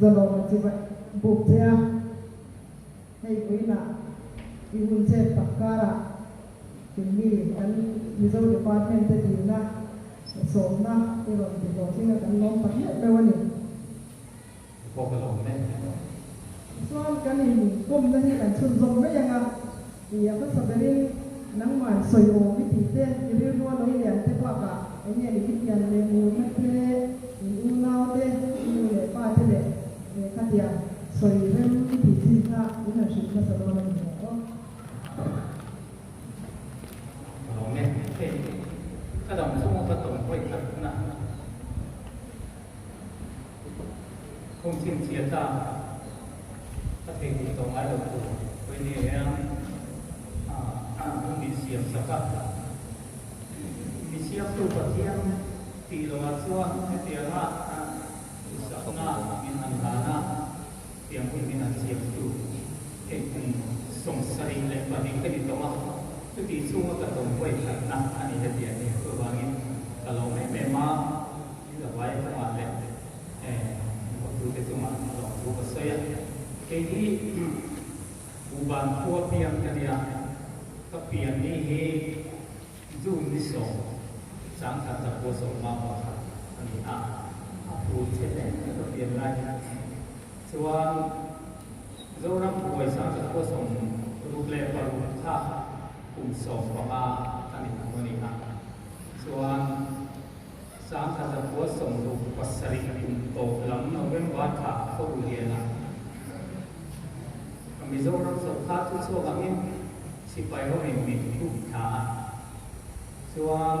Zalawma chibai buk che a, hei vawiinah i hun chet tak karah keini kan Mizo Department te dilna sawmna i rawn ti hlawhtling a kan lawm tak meuh meuh a ni. Pawh ka lawm mek em aw. Tichuan kan inkawmna hi kan chhunzawm mai ang a, i a hmasa berin nangman sawi awm i tih te, i rilrua lo lian te bakah eng nge ni i pian leh murna te, in unau te, i nu leh pa te leh khatiang sawi rem i tih chin kha in han hrilh hmasa dawn a ni maw aw. Ka lawm e, hei ka dam chunga ka tawng hawi khat na. Kawngchin chhia ta ka theihnghilh tawh ngai lo tur hawi ni hian a mi siam sak a. Mi siamtu Pathian tih lohah chuan hetianga duhsakna min han hlan a, tiang hun min han siamtu hei kum 72 ka ni tawh a, chutih chhunga ka tawnghawi khatna a ni hetiang hi. Chuvangin ka lawm em em a. Zavai chungah leh hotute chungah lawmthu ka sawi a. Kei hi Buban khua piang ka nia, ka pian ni hi June ni 10, 1951 a ni a, a phur che hle mai ka pian lai chuan Zoram buai 1966 kha kum 15 ka ni thu a ni a, chuan 1967 kum tawp lam November thla Khawruhliana Mizoram sawrkar chu chhuak angin sipai ho in min khum thla a, chuan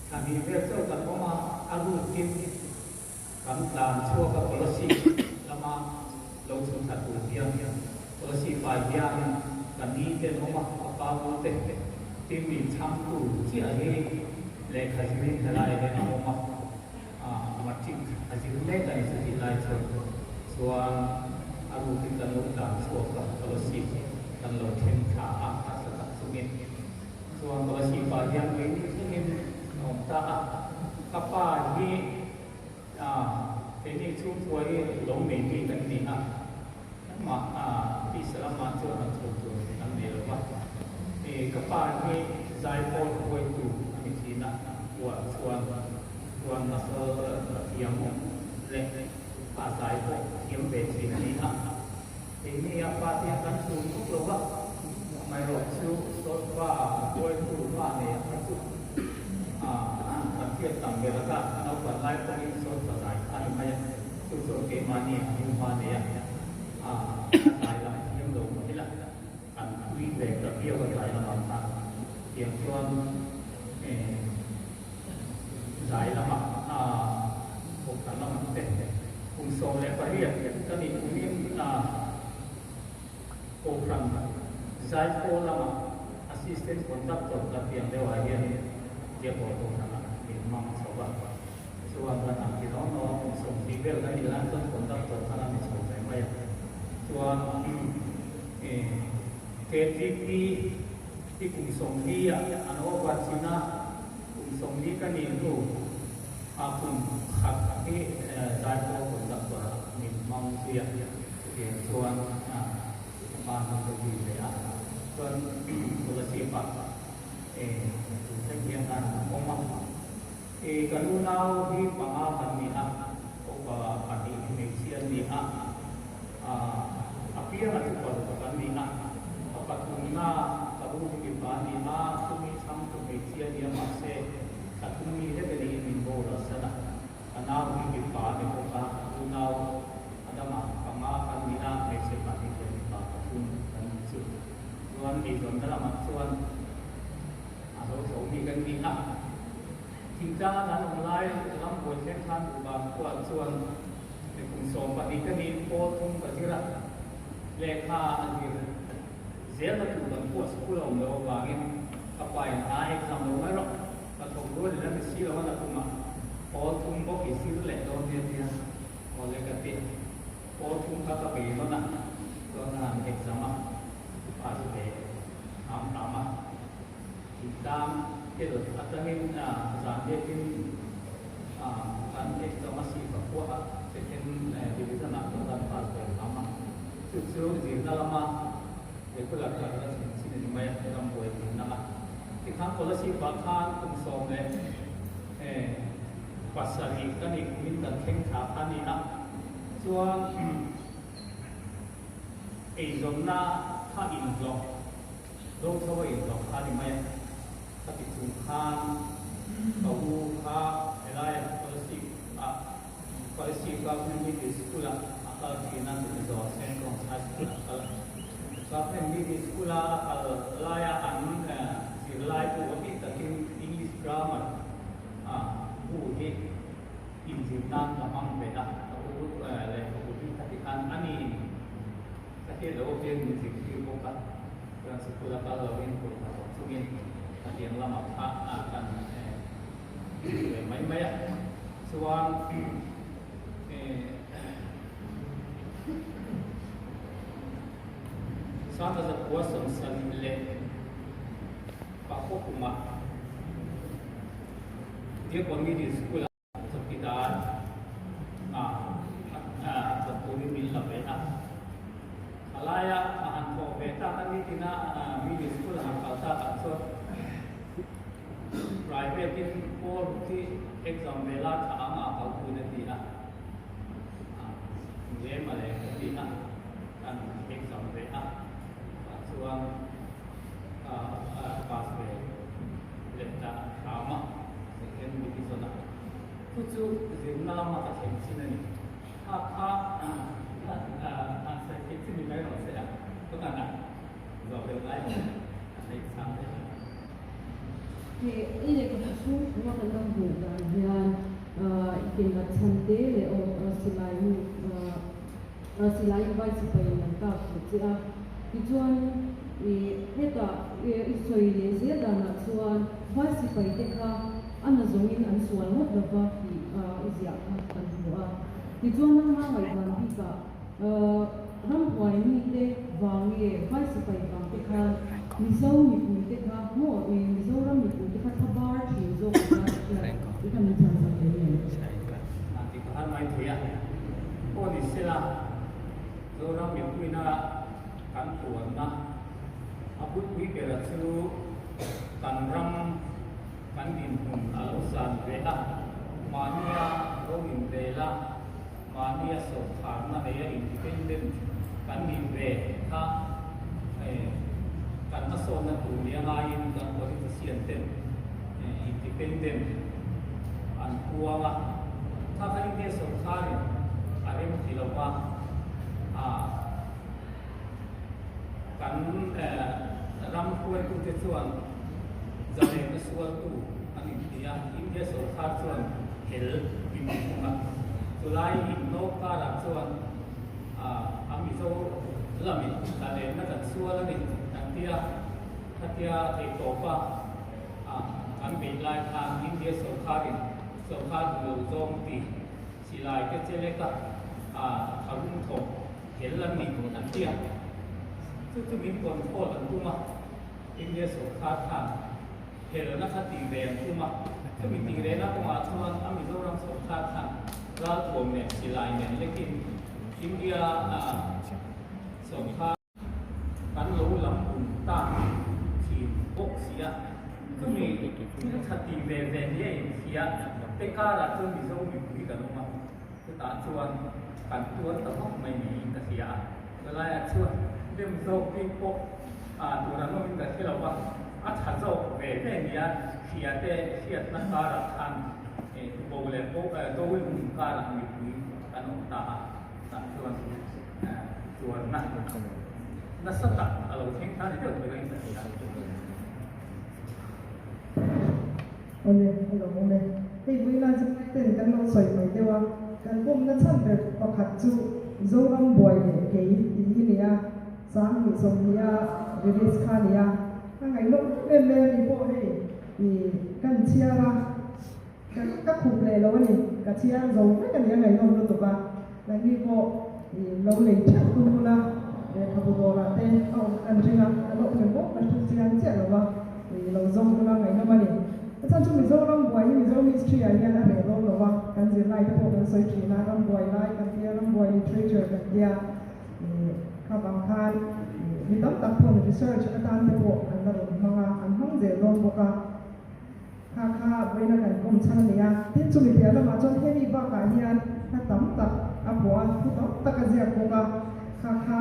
thla hnih vel chauh kan awm a, a rukin kan tlan chhuak a Kolasib lama lo chhun thla tur hian Kolasib ah hian ka ni te an awm a, ka pa bul te tin min chhangtu chiah hi lehkha zirin helai hian a awm a, matric a zir mek a ni chutih lai chuan chuan a rukin kan lo tlan chhuak a, Kolasib kan lo thleng thla a, harsa tak chungin chuan Kolasib ah hian keini thlengin a awm ta a, ka pa hi Keini chhungkua hi lo nei mi kan ni a, engmah tisa lamah chuan han chho tur kan nei lo va. Ka pa hi zaipawl hruaitu a ni thin a, puah chuan chuan a thiam awm leh a zai pawh thiam ve thin a ni a. Keini a pa te hian kan chhung vak lo va, amaherawhchu sawtpa hruaitu pa nei ang kha chu Kan hriat tam ber ata naupan lai pawhin sawn pazai kha a ni mai a, chu chuan keimahni a hnu hma nei a, a zai lam thiam lo mah ila kan tui ve ta viau a zai lamah khan tiang chuan zai lamah kohhran lamah te kum 18 ka nih kumin Kohhran Zaipawl lama Assistant Conductor ka piang deuh ah hian Diakawr Kohhran ah min hmang chho a, chuan kan ang ti nawn nawn kum 20 vel kan nih lai chuan Conductor khan a ni chho ve mai a, chuan KTP hi kum 40 ah an over chin a, kum 40 ka nih hnu ah kum khat hi Zaipawl Conductor ah min hmang zui a. Chutiang chuan ka pa hmang ka zui ve a, chuan scholarship ah tun thleng hian khan an awm a. Ka nunau hi panga kan ni a, upa pahnih hi hmeichhia an ni a, a pianga chu paruk kan ni a, ka pathumna ka u hi mipa a ni a, chumi chhangtu hmeichhia a ni a, mahse thla thum mi hlek a niin min boral san a. Ka nau hi mipa a ni bawk a, unau a dangah panga kan ni a, hmeichhe pahnih leh mipa pathum kan ni chu. Chuan eizawnna lamah chuan a lo tho mi kan ni a. Thingtlang an awm lai ram buai thleng khan Duhban khuaah chuan kum 12 ka niin pawl thum ka zir a, lehkha a zir zelna tur kan khuah school a awm loh avangin ka pa in a exam lo mai rawh. Ka thawk rual ila ni si lo a nakumah pawl thum bawk i zir leh dawn nia tia aw le ka ti. Pawl thum kha ka bei rawn a, chuan a han exam a, pass ve hram hram a. Thingtlang tel atangin zan biakin kan exam a si ka khuah a. Second Division ah pawh kan pass ve hram a, chu chu zirna lama regular kalna thin chin a ni mai a, rambuai tihna a. Tikhan Kolasib ah khan kum 17 ka nih kumin kan thleng thla kha a ni a, chuan eizawnna kha inhlawh, Zochho a inhlawh kha a ni mai a, ka ti chung khan ka u kha helaia Kolasib ah Kolasib Government Middle School ah a kal thin a, Duhzawh Sengkawng High School ah a kal a. Government Middle School a a kal laia an zirlai bu a bik takin English Grammar bu hi inzir nan ka hmang ve a, ka u lehkhabu hi ka ti khan a ni ka hriat loh apiang min zirtir bawk a, chuan sikul a kal loin pawisa thawk chungin ka tiang lamah kha kan ve mai mai a, chuan Sanga zakua sawmsarih leh pakua kumah Diakon Middle School-ah chawkidar ah thawk turin min la ve a. Khalaia a han thawk ve tak a nitina Middle School a han kal tak ah chuan Private in pawl khi exam ve la tha ang a kal pui na ti a, lem a leh ka ti a, kan exam ve a, tah chuan pass ve leh ta hram a, second division a, chu chu zirna lama ka thleng chin a ni. Kha kha han sawi theih chi ni mai rawh se a, ka kan a zawh belh ngai lo a nei chang leh a. He i lehkhabu chhung chhunga kan lo hmuh dan hian i ke nat chhan te leh aw silai nu silai in vai sipai in an kap fuh che a, tichuan i hetah i sawi leh zel danah chuan vai sipai te kha a na zawngin an sual ngawt lova tih i ziah kha kan hmu a. Tichuan nangma ngaihdan bikah ramhuai mite vang nge vai sipai vang te khan Mizo mipui te kha maw i Mizoram mipui te kha thla bar thin zawk ang a hriat i kha min chhan sak thei em? An ti pakhat mai thei a, aw ni sela Zoram mipuina kan tuanna a bulpui bera chu kan ram kan dinhmun a lo san ve a, mahnia ro inrel a, mahnia sawrkharna neia independent kan nih ve kha kan hmasawnna tur nia ngaiin kan politician ten independent an puang a, kha kha India sawrkharin a remti lo va, kan ram hruaitute chuan zalengna sualtu an inti a, India sawrkar chuan hel min ti thung a, chulai innawk karah chuan a Mizo lamin zalengna kan sual a ni kan ti a, khatia theihtawpa kan beih lai khan India sawrkarin sawrkar duh lo zawng ti silai te chelek a tharum thawk hel an nih an ti a, chu chu min control an tum a, India sawrkar khan helna kha tih ve an tum a, chumi tih rehna kawngah chuan a Mizoram sawrkar khan ralthuam nen silai nen lekin India sawrkar Kan lo lam um ta thin bawk si a, chumi thil tha ti ve ve ni a inhria te karah chuan Mizo mipui kan awm a, chutah chuan kan tuar ta vak mai niin ka hria a, chulaiah chuan dem zawk bik pawh tur an awmin ka hre lo va, a tha zawk ve ve nia hria te hriatna karah khan bo leh bo lung karah mipui kan awm ta a, tah chuan. Chuanna nasa tak a lo thleng ta ni deuh ber in ka hria. Awle, a lo awm e. Hei vawiin chu ten kan lo sawi mai deuh a, kan pawmna chhan ber pakhat chu Zoram buai leh kei tih hi nia, 20 20 a release kha nia, ka ngaihnawm em em a ni pawh hei i kan chhiar a. Ka khup leh lo a ni, ka chhiar zo vek a ni a ngaihnawm lutuk a, nangni pawh i lo lei theuh tum bula lehkhabu dawrah te a awm kan ring a, a lo awm em bawk ka hre chiang chiah lo a, i lo zawng bula ngaihnawm a ni. A chhan chu Mizoram buai hi Mizo history ah hian a reh dawn lo a, kan zirlai te pawh kan sawi thin a, rambuai lai kan tia, rambuai literature kan tia, kha vang khan mi tam tak pawhin research atan te pawh an la rawn hmang a, an hmang zel dawn bawk a. Kha kha vawiina kan kawm chhan a ni a, tin chumi piah lamah chuan hemi bakah hian hla tam tak a phuah a, thu tam tak a ziak bawk a, kha kha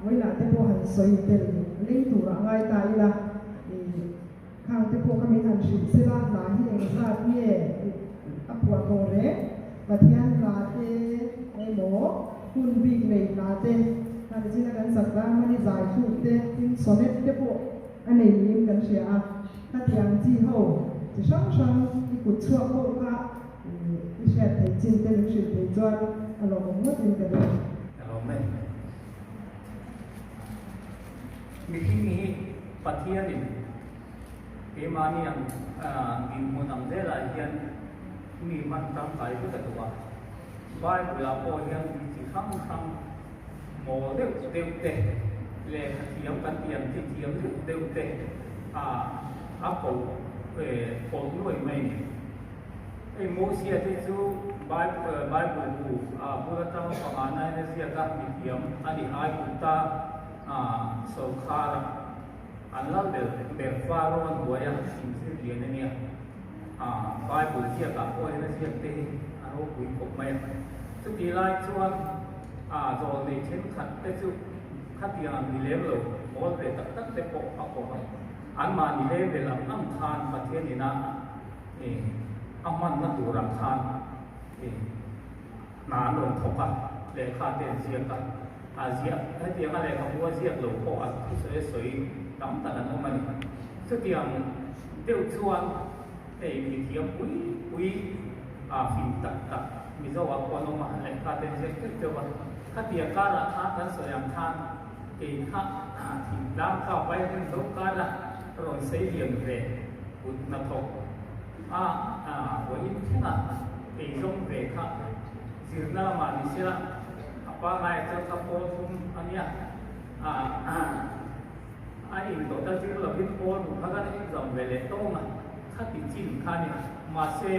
vawiinah te pawh han sawi tel lei turah ngai ta ila, ih khang te pawh kha min han hrilh sela hla hi engzat nge a phuah tawh reng, Pathian hla te emaw hun bik nei hla te, kha nichina kan sak dan hmani zai thluk te, tin sonnet te pawh A nei niin kan hria a, khatiang chi ho chi hrang hrang i kut chhuak pawh kha i hriat theih chin te min hrilh theih chuan a lawmawm ngawtin ka ring. A lawm e. Mihring hi Pathianin keimahni ang dinhmun ang zelah hian mi hman tangkai vek a duh a. Bible-ah pawh hian mi chi hrang hrang maw deuh deuh te, lehkha thiam kan tih ang chi thiam deuh deuh te a ko pawlh nuai mai a ni. Hei Mosia te chu Bible bu bul atanga panga nain a ziak a, mi thiam a ni Aigupta sawrkhara an lal ber ber Faro an buai a, inzir lian a nia. Bible ziakah pawh hian a ziak te hi a ropui khawp mai a. Chutih lai chuan a zawl nei thenkhat te chu khatiang ang ni lem lo, mawl ve tak tak te pawh a awm a. Anmahni level ang ang khan Pathian ina a hmanna turah khan hna an rawn thawk a, lehkha te an ziak a. A ziak, hetianga lehkhabu a ziak lo pawh a thusawi a sawi tam tak an awm a ni. Chutiang deuh chuan hei mithiam pui pui a fing tak tak Mizo ah pawh an awm a, lehkha te an ziak teuh teuh a. Khatiang karah khan kan sawi ang khan kei kha thingtlang kha vai rin zo kara rawn sei lian ve kut hnathawk a vawiin thlengah eizawng ve kha zirna lamah ni sela a pangngai chuan ka pawl thum a nia a indawt a zir lovin pawl hmu kha kan exam ve leh tawng a khati chin kha a ni mahse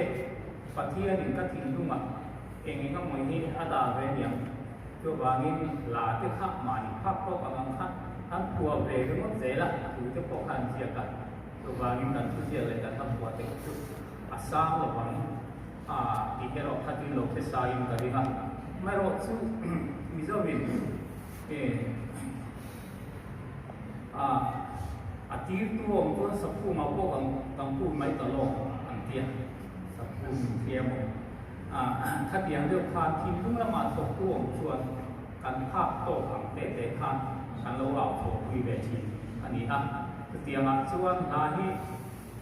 Pathianin ka thinlungah eng eng amaw hi a dah ve aniang chuvangin hla te kha mahni phak tawk ang ang kha an phuah ve ringawt zel a thu te pawh kha an ziak a chuvangin kan thuziak leh kan hla phuah te kha chu a sang lovang. A tih erawh kha tin lo hre saiin ka ring a. Amaherawhchu Mizoin a a tirtu awm chuan Saphuma pawh kan kan put mai ta lawk an ti a, Saphum min hria maw? A khatiang deuh khan thinlung lamah thawktu awm chuan kan phak tawk ang te te khan kan lo au chhuahpui ve thin a ni a. Chutiangah chuan hna hi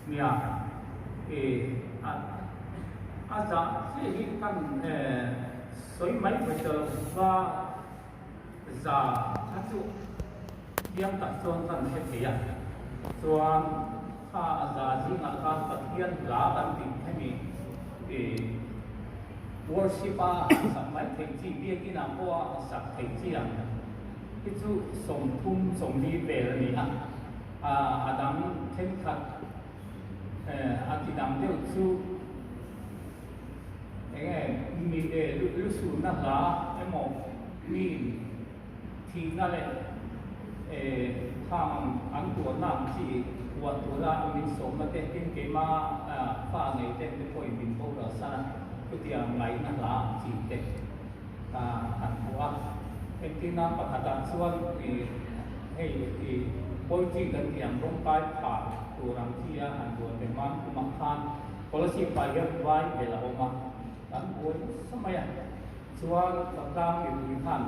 Nia, i a a zah chiah hi kan sawi mai mai ta lo va, za kha chu thiam tak chuan kan hre thei a, chuan kha a za zingah khan Pathian hla kan tih hemi i worship a sak mai theih chi, biakinah pawh a sak theih chi ang hi chu 30 40 vel a ni a. A dang thenkhat a ti dang deuh chu enge mi lu suhna hla emaw mi thihna leh khang an tuahna ang chi huah tura min sawmna te tin keima fa ngei te te pawhin min boral san a chutiang ngaihna hla ang chi te an hmu a. Engtin a pakhatah chuan Hei i poetry kan tih ang rawng kai phah tur ang chi a han buai ve hman kumah khan scholarship ah hian vai vel a awm a, kan buai nasa mai a, chuan Khawtlang mipui khan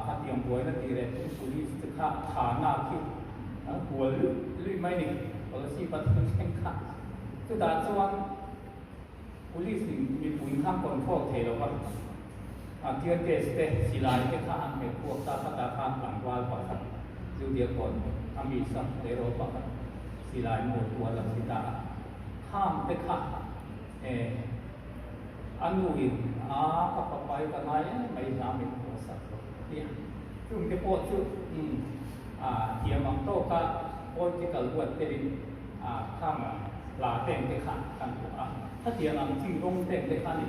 khatiang buaina tih leh chung police te kha thana khi an hual luih luih mai ni scholarship a thil thleng kha chutah chuan Police in mipui kha control thei lo va, a tear gas te, silai te kha an hmet chhuak ta khatah khan tlangval pakhat Judea kawn a mi sam tleirawl pakhat silai mu tual a thi ta a, khang te kha eh a nu in a ka fapa hi ka ngai em mai hla min pawh sak lo a ti a, chung te pawh chu umm a thiam ang tawka political huat telin a khang a. hla teng te kha kan pawh a, khatiang ang chi rawng teng te kha ni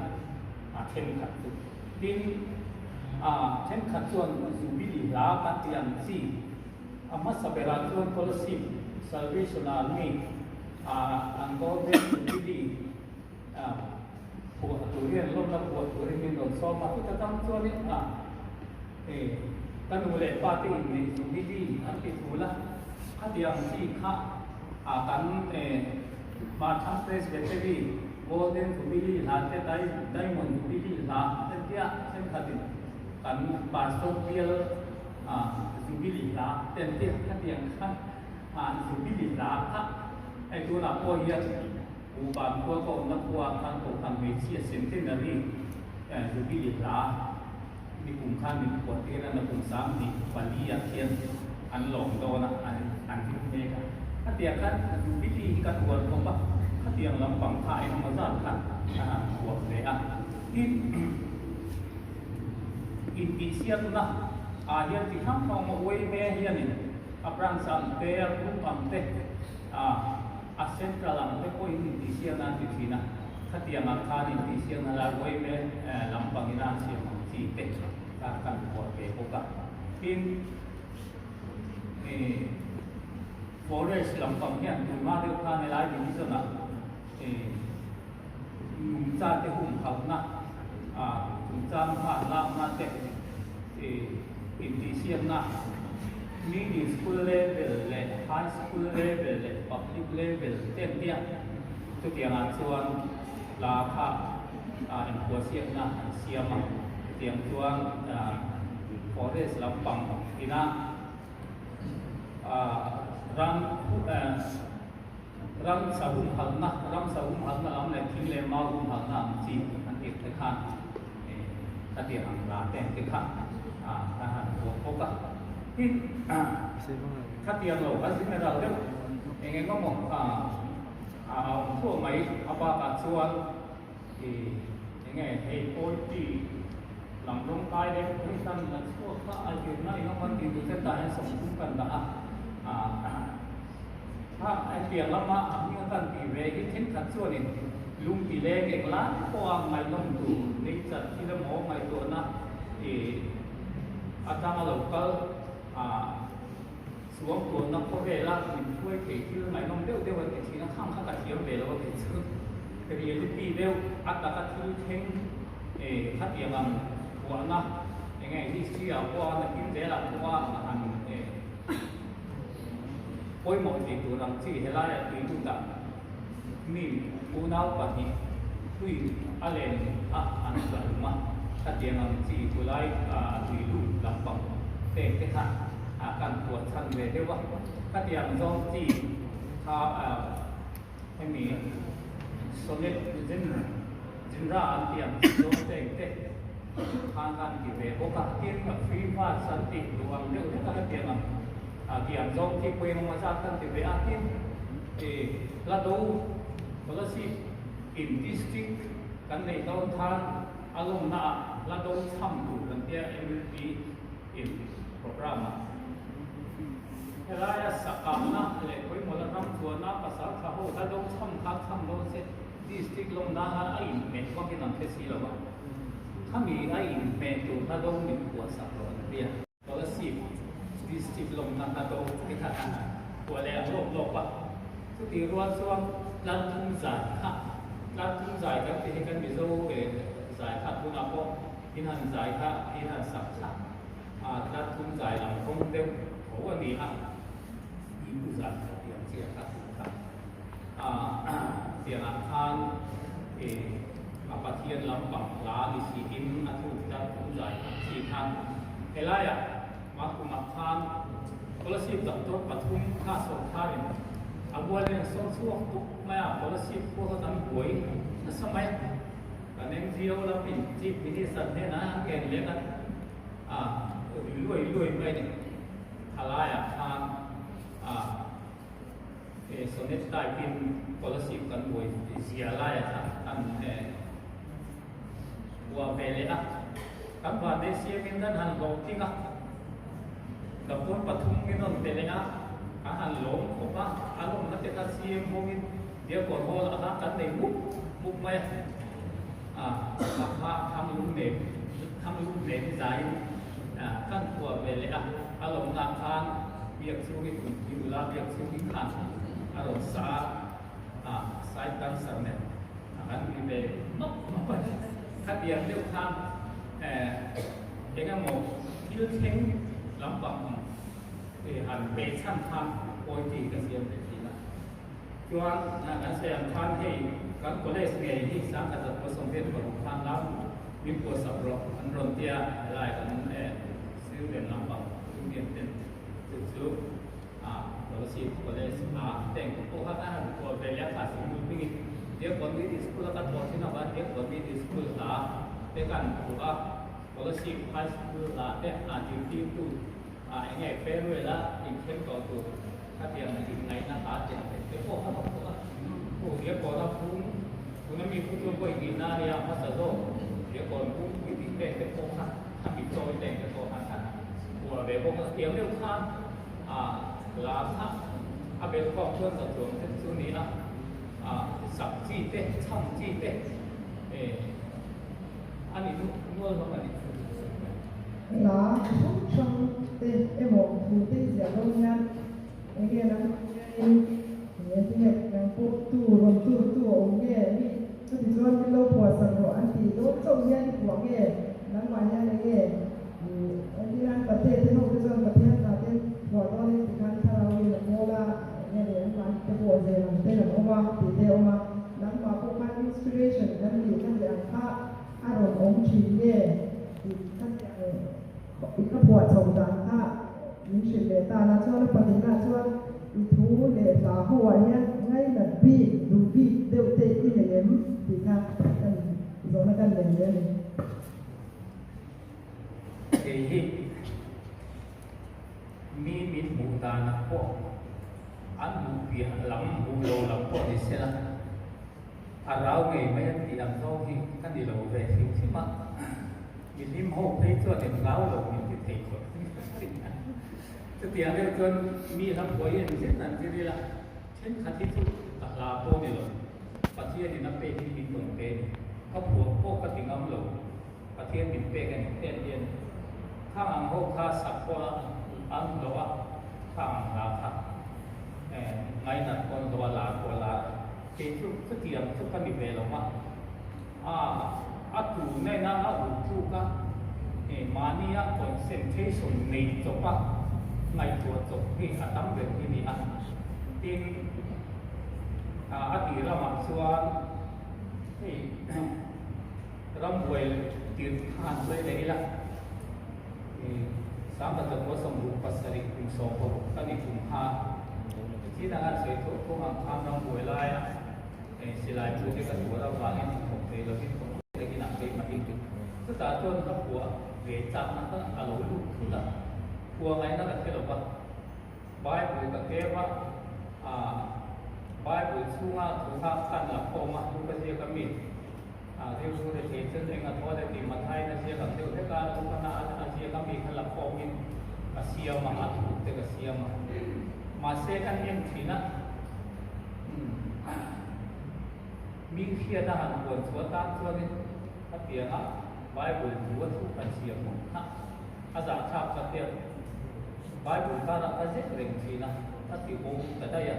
a thenkhat chu. Tin, a thenkhat chuan Jubilee hla kan tih ang chi a hmasa berah chuan Kolasib Salvation Army a an Golden Jubilee a phuah turin lawmna phuah turin min rawn sawm a, chuta tang chuanin a ka nu leh pa te inneih Jubilee an ti thul a, khatiang chi kha a kan Martham Presbytery Golden Jubilee hla te Diamond Jubilee hla te tia thenkhatin kan Pastor bial Jubilee hla te an tia khatiang khan Jubilee hla kha hei tunah pawh hian U Van khua ka awmna khua ah khan Kohhran hmeichhia Centenary Jubilee hla ni kum khan min phuah tir a, nakum 24 ah khian an lawm dawn a, an hlim mek a. Khatiang khan Jubilee hi kan uar khawp a, khatiang lampang kha engemaw zat khan an han phuah ve a. Tin, intihsiakna ah hian chi hrang hrang a awm a, Uaime hianin a branch ang te, a group ang te, A central ang te pawhin intihsiakna an ti thin a, khatiang ah khan intihsiakna lai uaime lampangin a an siam ang chi te kha kan buah ve bawk a. Tin, forest lampang hian tunhma deuh khan helai division ah nungcha te humhalhna, chungchang hman lakna te intihsiakna Middle school level leh high school level leh public level te an tia. Chutiangah chuan hla kha inphuahsiakna an siam a, chutiang chuan forest lampang ina ram ramsa humhalhna ramsa humhalhna lam leh thing leh mau humhalhna ang chi an tirh te khan khatiang ang hla te te kha kan han phuah bawk a. Tin, khatiang lo kan general deuh eng eng emaw a awm thuah mai a bakah chuan eng nge hei poetry lam rawng kai deuh hei kan la chhuak kha a zirna eng emaw tih duh ten tah hian 30 kan dah a. Kha hetiang lama a hming a kan tih ve hi thenkhat chuanin lung ti leng eng lai pawha ngaihnawm tur nature thil emaw ngaihtuahna ih atanga lo kal ah suangtuahna khawvela min hruai thei thil ngaihnawm deuh deuh an ti thin a, khang kha ka thiam ve lo a kei chu reality deuh a taka thil thleng ih khatiang ang phuahna eng nge history ah pawha nakin zelah pawha a han ih Pawimawh thei tur ang chi helaiah tui lutah mi unau pahnih tui a len a an tla hlum a, khatiang ang chi chulai tui lut lampang pek te kha kan puah chhan ve deuh a, khatiang zawng chi kha hemi sonnet genre an tih ang chi zawng pek te khan kan ti ve bawk a, tin free verse an tih duh ang deuh hlek a khatiang ang. A tiang zawng khi pawimawh zat kan ti ve a, tin hla do Kolasib in district kan neih dawn khan a lawmna ah hla do chham tur kan tia MUP in programme ah helaia sakahna leh pawimawhna ram chuana pasal tha ho hla do chham kha chham dawn se district lawmna khan a inhmeh vakin an hre si lo a, khami a inhmeh tur hla do min phuahsak lo an tia. Kolasib District lawmna hna do te kha an phuah leh ang lawp lawp a, chutih rual chuan Tlanthum zai kha, Tlanthum zai kan tih hi kan Mizo zai kha tunah pawh in han zai kha in han sak kha a Tlanthum zai lam kawng deuh tho a ni a, Ipu zai kha tih ang chi a kha tih kha a tiangah khan a Pathian lampang hla ni siin a thuk Tlanthum zai ang chi kha. Helaiah Mahkumah khan Kolasib doctor pathum kha sawrkharin a bualin an sawm chhuak tuk mai a, Kolasib khua kha kan buai nasa mai a, kan NGO lamin Chief Minister hnenah an ngen leng a, a ri luai luai mai a ni. Khalaiah khan a sonnet type in Kolasib kan buai zia laiah khan an Buah ve leh a, kan vande siamin kan han hlawh tling a, doctor pathum min rawn pe leh a, kan han lawm khawp a, a lawmna te kha CM bawkin Diakkawn Hall ah khan kan nei mup mup mai a, ah kha kha thang lung nem thang lung nem zaiin kan phuah ve leh a, a lawmna khan biak chhungin kumtui nula biak chhungin khan a rawn sa a, side dancer nen a kan nui ve map map a ni. Khatiang deuh khan eng emaw thil thleng lampang ang han pe chhan khan poetry ka siam ve thin a. Chuan kan sawi ang khan hei kan college ngei hi sangkhat zakua 26 khan lam min puahsak rawh an rawn tia helai kan sir ven lampang union ten chu chu Kolasib College a teng pawh kha kan han puah ve leh a kha sikul hmingin Diakkawn Middle School a ka thawh thin avang Diakkawn Middle School hla te kan phuah a Kolasib High School hla te a zirtirtu eng nge farewell a inthen tawh tur Khatiang inngaihna hla tih ang te pawh kha mak bawk a. Pu Diakawna phung, tuna mi phu chuan pawh inihna a nia, hmasa zawk Diakawn phung pui tih pek te pawh kha a mi chawi teng te pawh khan khan phuah ve bawk a. Tiang deuh khan a hla kha a bel khawm chuan za chuang te chu ni a, a sak chi te, chham chi te a ni nual hlawm a ni. Hla hrang hrang te emaw thu te i ziah dawn hian eng nge nang hianin eng ti nge nang pawh tu rawn tur tu a awm nge mi chuti chuan min lo phuah sak rawh an tih dawn chauh hian i phuah nge nangmah hian eng nge engtin an pate te ho te chuan Pathian hna te phuah dawn in tikhan thlarau in a pawl a eng nge ni anmahni te pawh zel ang ten an awm a tih te a awm a nangmah pawh khan inspiration kan tih kha ti ang kha a rawn awm thin nge tih ka tiang i ka phuah chho dan kha min hrilh leh ta la chuan a pahnihna chuan i thu leh hla ho ah hian ngainat bik duh bik deuh te i nei em tih kha kan zawhna kan nei leh a ni. Kei hi mi min hmuh danah pawh an hmuh piah lam hmuh lo lam pawh ni sela. A rau ngei mai an tih ang zawng hi ka ni lo ve hrim hrim a, mi hlim ho phei chuan in rau lo min ti thei tawh hrim hrim a. Chutiang deuh chuan mi hla phuai en zet an zir ila, thenkhat hi chu ka hla pawh ni lo, Pathianin a pek hi min rawn pe a ni, ka phuah pawh ka ti ngam lo, Pathian min pek a ni ten hian khang ang ho kha sakhaw an hlawh a, khang ang hla kha ngainat pawn hlawh a lar pawh a lar a. Kei chu chutiang chu ka ni ve lo va, a a tu nena a u tluk a, mahnia concentration nei chawp a ngaihtuah chawp hi a tam ber hi ni a. Tin, a tih ramah chuan hei rambuai tir khan sawi leh ila, Sangkhat 67 kum 16 ka ni kum kha chi dang an sawi thuah thuah ang khan rambuai laia silai chu te ka tuar avangin inthawk thei lovin thawk rengin a keimah hi chutah chuan ka phuah ve chakna kha a lo lut thut a, phuah ngaihna ka hre lo va, Bible ka keu a, Bible chhunga thu kha kan la khawm a, Luka ziak ami. A rilru leh thei chuan eng a thaw leh tih Mathain a ziak ang deuh hlek a, Lukana a ziak a mi kha la khawmin ka siam a, a thuk te ka siam a. Mahse kan en thin a, mi hriat a han puan chhuah atan chuanin khatianga Bible thu a thuk han siam hmang kha a zahthlak ka tia. Bible karah ka zet reng thin a, ka ti awm ta daih a.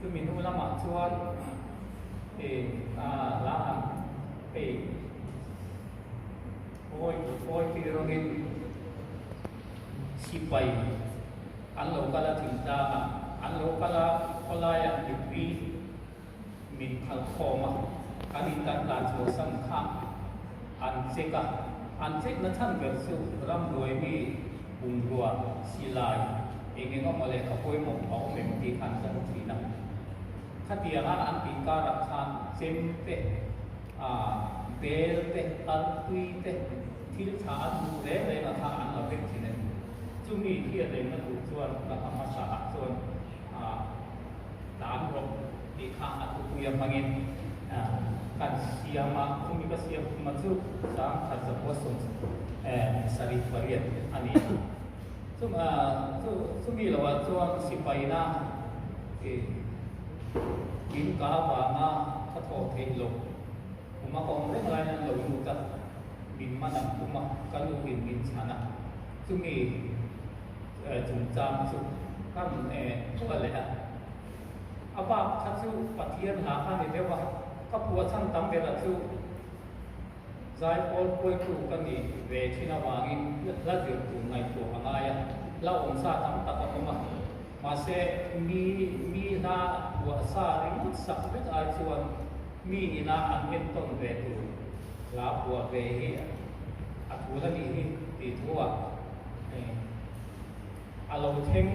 Chumi hnu lamah chuan hla ang hei awi awi tih rawngin sipai an lo kal a thing ta a, an lo kal a khawlaiah mipui min phal khawm a, kan in kan tlan chhuah san kha an check a, an check na chhan ber chu ramhnuai mi bungrua silai eng eng emaw lehkha pawimawh a awm em tih kha an zawng thin a. Khatianga an tih karah khan chem te, bel te, artui te, thil tha an hmuh reng reng a kha an la vek thin a ni. Chumi hriat rengna tur chuan ka hma hmasa ah chuan tlan rawh tih kha a thupuia hmangin kan siam a, chumi ka siam thuma chu 1978 a ni a. Chumi loah chuan sipaina. In ka avanga ka thawh theih loh kum a ka awm reng laiin an lo lut a, min man an tum a, ka nu in min chhan a, chumi chungchang chu ka rawn phuah leh a. A bak kha chu Pathian hla kha a ni deuh a, ka phuah chhan tam berah chu Zaipawl hruaitu ka nih ve thin avangin hla zir tur ngaihtuah a ngai a, hla awmsa tam tak a awm a. Mahse, mi mi hla phuah sa ringawt sak vek ai chuan mi ina an entawn ve tur hla phuah ve hi a thul a nih hi tih thu-ah a lo thleng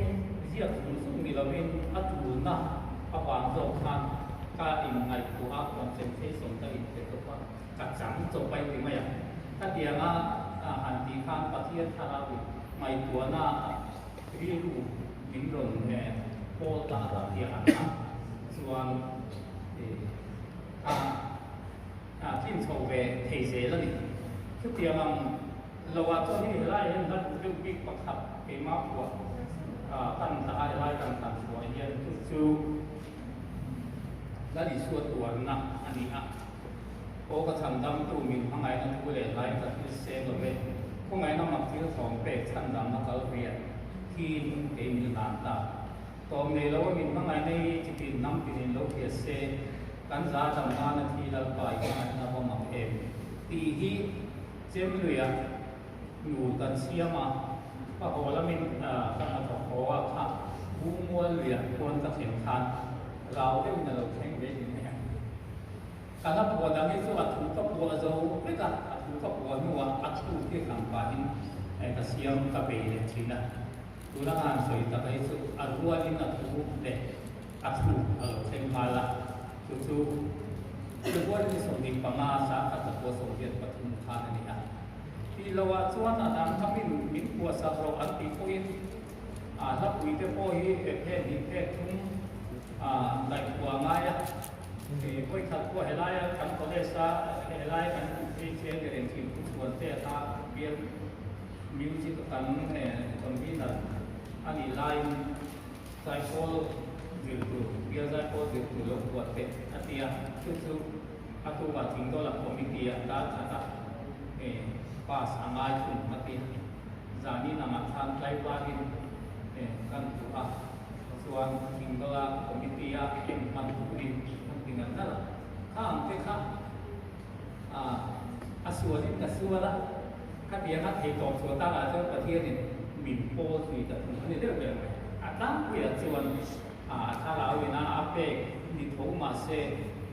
ziak zung zung ni lovin a tulna avang zawk khan ka inngaihtuah a, concentration ka inpe chawp a. Ka chang chawp a inti mai a, ka tianga han tih khan Pathian thlarau in ngaihtuahna rilru min rawn pawl ta a tih ang a chuan a tlin chho ve thei zel a ni. Chutiang ang loah chuan hei helai hian hla duh deuh bik pakhat keimah phuah kan dah a, helai kan tan chhuah hian chu chu Lal Isua tuarna a ni a. Aw ka chhan damtu min hmangaihna thu leh hlai ka thil seng lo ve, khawngaihna mak thil thawm pek chhan damna kal riat thin kei min hlan ta. Tawm nei lo a min hmangaihna hi chitin hnam tinin lo hria se, kan za dam nana thi Lalpa i hmangaihna va mak em? Tih hi Chemluia nu kan siam a, ka haw lamin ka hnathawk haw a kha Bungmual luiah khuan ka thlen khan rau deuhin a lo thleng ve ni mai ang. Ka hla phuah dang hi chu a thu ka phuah zo vek a, a thu ka phuah hnuah a thu hi hlang pahin ka siam ka bei leh thin a. Tuna ka han sawi tak hi chu a rualin a thu leh a thu a lo thleng nghal a, chu chu February ni 25 sangkhat zakua 83 khan a ni a. Tih loah chuan a dang kha min min phuahsak rawh an tih pawhin a hlapui te pawh hi phe hnih phe thum daih phuah a ngai a. Vawi khat pawh helaia kan college a helaia kan phei che ni reng thin thu chhuan te kha bial music kan convener a nih laiin zaipawl zir tur bial zaipawl zir tur lo phuah teh a ti a, chu chu a tukah Thingdawla committee ah dar khat a pass a ngai thung a ti a, zanin angah khan tlaivarin kan phuah a. Chuan Thingdawla committee a en hman turin an ti nal nal a, kha ang te kha a sualin ka sual a, khatianga thei tawp chhuah takah chuan Pathianin min pawl zui ta thung a ni deuh ber mai. A tlangpuiah chuan a thlarau ina a pek ni tho mahse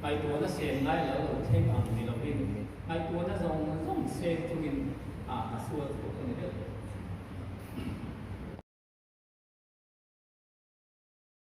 ngaihtuahna sen ngai lo lo thleng ang ni lovin ngaihtuahna zawng zawng seng chungin a sual chhuak a ni deuh ber.